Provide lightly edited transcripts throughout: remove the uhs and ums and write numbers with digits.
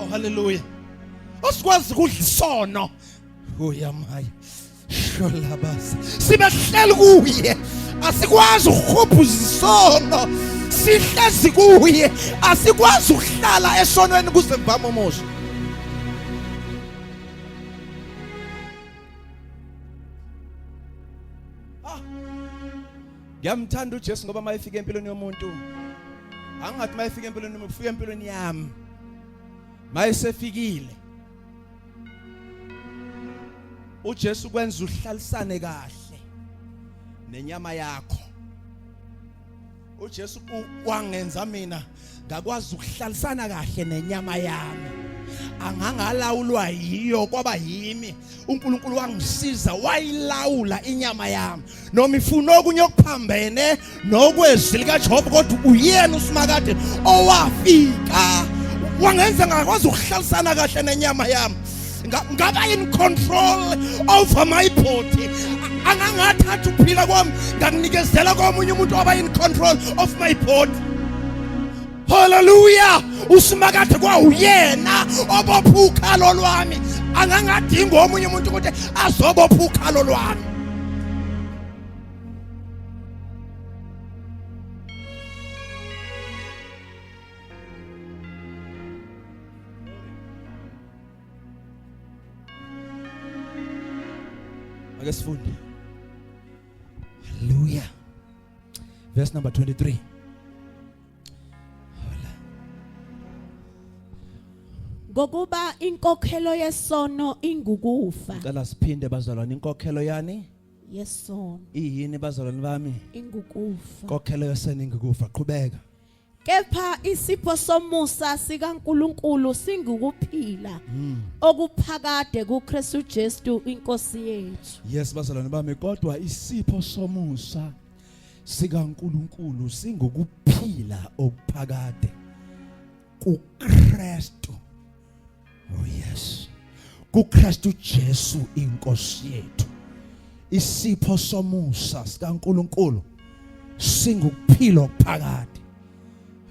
Oh haleluya. Asikwazi kudla isono. Uyamaya. Sholabasa. Sibehleli kuye. Asikwazi ukukhuphuza isono. Sihlezi kuye. Asikwazi ukuhlala esonweni kuze kuvame umusa. Ah. Ngiyamthanda uJesu ngoba mayefika empilweni yomuntu angathi mayefika empilweni yomuntu ufika empilweni yami mayesefikile uJesu kwenza uhlalisane kahle nenyama yakho uJesu wangenza mina ngakwazi ukuhlalisana kahle nenyama yami angangalawulwa yiyo kwaba yimi uNkulunkulu wangisiza wayilawula inyama yami noma ifuna okunye okuphambene nokwezwi likaJehova kodwa uyena usimakade owafika wangenza ngakwazi ukuhlalisana kahle nenyama yami ngaba in control over my body angangathatha ukuphila kwami ngakunikezela komunye umuntu waba in control of my body Haleluya usimakade kwawuyena obopha ukhalo lwami angangadingi omunye umuntu ukuthi azobopha ukhalo lwami Ake sifunde. Hallelujah. Verse number 23. Ngokuba inkokhelo yesono ingukufa. Ngicela siphinde bazalwane inkokhelo yani? Yesono. Iyini bazalwane bami? Ingukufa. Inkokhelo yesono ingukufa. Qhubeka. Kepha isipho somusa sikaNkuluNkulu singukuphila okuphakade kuKristu Jesu inkosi yethu. Yes bazalwane bami kodwa isipho somusa sikaNkuluNkulu singukuphila okuphakade kuKristu. Oh yes. KuKristu Jesu inkosi yethu. Isipho somusa sikaNkuluNkulu singukuphila okuphakade.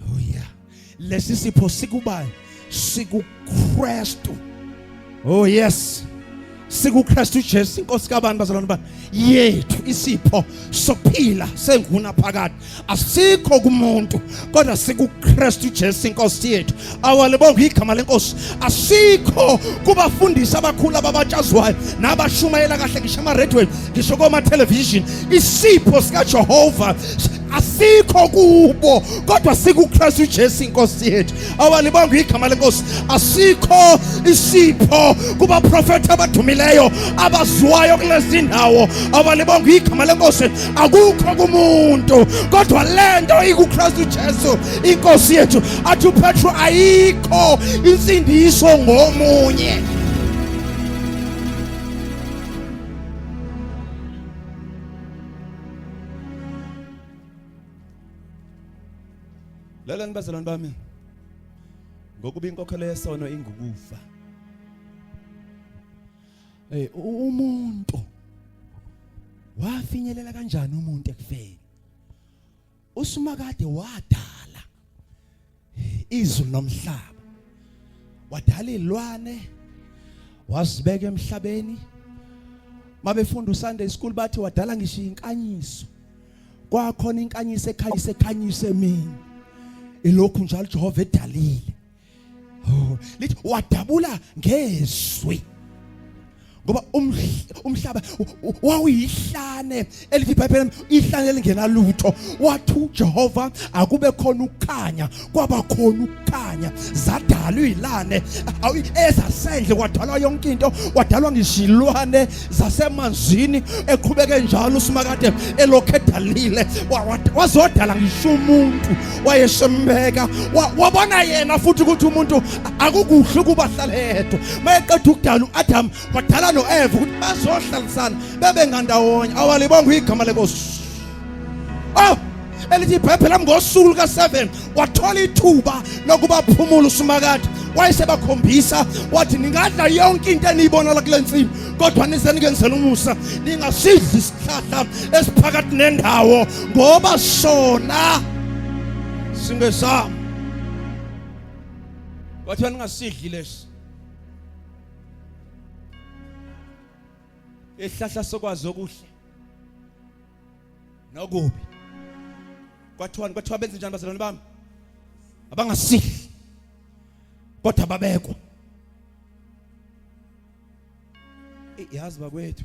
Oh yeah. Lesi sipho sikubani? SikuKristu. Oh yes. SikuKristu Jesu inkosi kabani bazalwane bami yethu isipho sokuphila senguna phakade asikho kumuntu kodwa sikuKristu Jesu inkosi yethu awalibonga igama lenkosi asikho kubafundisi abakhulu ababatshazwayo nabashumayela kahle ngisho ama-radioweni ngisho koma-television isipho sikaJehova asikho kubo kodwa sikuKristu Jesu inkosi yethu awalibonga igama lenkosi asikho isipho kubaprofethi abadumileyo abaziwayo kulezi ndawo awalibonga igama lenkosi akukho kumuntu kodwa lento ikuKristu Jesu inkosi yethu athi uPetru ayikho insindiso ngomunye Lalani bazalwane bami ngokuba inkokhelo yesono ingukufa Eh umuntu wafinyelela kanjani umuntu ekufeni uSimakade wadala izulu nomhlaba wadala izilwane wazibeka emhlabeni mabefunda uSunday school bathi wadala ngisho inkanyiso kwakhona inkanyiso ekhanyise ekhanyise emini ilokhu njalo Jehova edalile Oh, lithi wadabula ngezwi ngoba umhlaba wawuyihlane elithi iBhayibheli ihlane elingenalutho wathi uJehova akube khona ukukhanya kwaba khona ukukhanya zadalwa izilane ezasendle kwadalwa yonke into kwadalwa ngisho ilwane zasemanzini eqhubeke njalo usimakade elokhu edalile wazodala ngisho umuntu wayesembeka wabona yena futhi ukuthi umuntu akukuhle ukuba ahlale yedwa mayeqeda ukudala uAdam wadala noEva ukuthi bazohlalisana bebe ngandawonye awalibonga igama lenkosi oh elithi iBhayibheli lami ngosuku luka-7 wathola ithuba lokuba phumula uSimakade wayesebakhombisa wathi ningadla yonke into eniyibona la kule nsimu kodwa nize ningenzela umusa ningasidli isihlahla esiphakathi nendawo ngoba sona singesami. Wathiwa ningasidli lesi isihlahla sokwazi okuhle nokubi. Kwathiwani? Kwathiwa benze njani bazalwane bami? Abangasidli kodwa babekwa. Yazi bakwethu,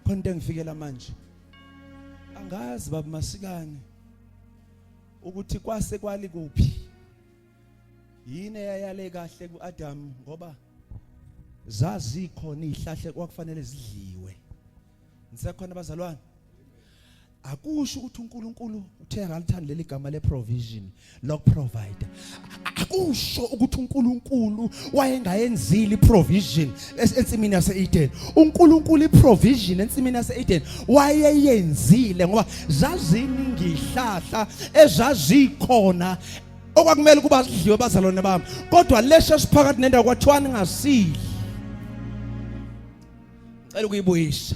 khona into engifikela manje, angazi baba Masikane ukuthi kwase kwali kuphi, yini eyayale kahle kuAdam, ngoba zazikhona izihlahla kwakufanele zidliwe. Nisekhona bazalwane? Akusho ukuthi uNkulunkulu uthe akalithandi leli gama le provision, lok provider. Akusho ukuthi uNkulunkulu wayengayenzile iprovision ensimini yaseEden. UNkulunkulu iprovision ensimini yaseEden wayeyenzile, ngoba zaziningi ihlahla ezazikhona okwakumele ukuba zidliwe bazalwane bami, kodwa leso esiphakathi nendawo kwathiwa ningasidli. Ngicela ukuyibuyisa.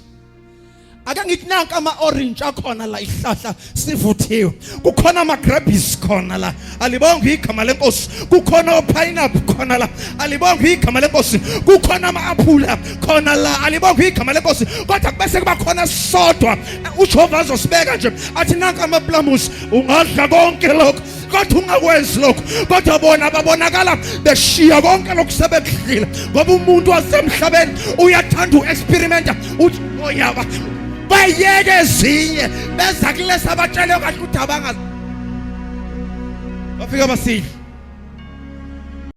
Ake ngithi nanka ama-orange akhona la, ihlahla sivuthiwe, kukhona ama-grabis khona la, alibonge igama lenkosi, kukhona o-pineapple khona la, alibonge igama lenkosi, kukhona ama-aphula khona la, alibonge igama lenkosi, kodwa kubese kuba khona sodwa uJehova azosibeka nje athi nanka amaplamusi, ungadla konke lokho kodwa ungakwenzi lokho. Kodwa bona babonakala beshiya konke lokhu sebekudlile, ngoba umuntu wasemhlabeni uyathanda u-experimenta, uthi oyaba bayeke ezinye, beza kulesa abatshele kahle ukuthi abangazi, bafika basidla.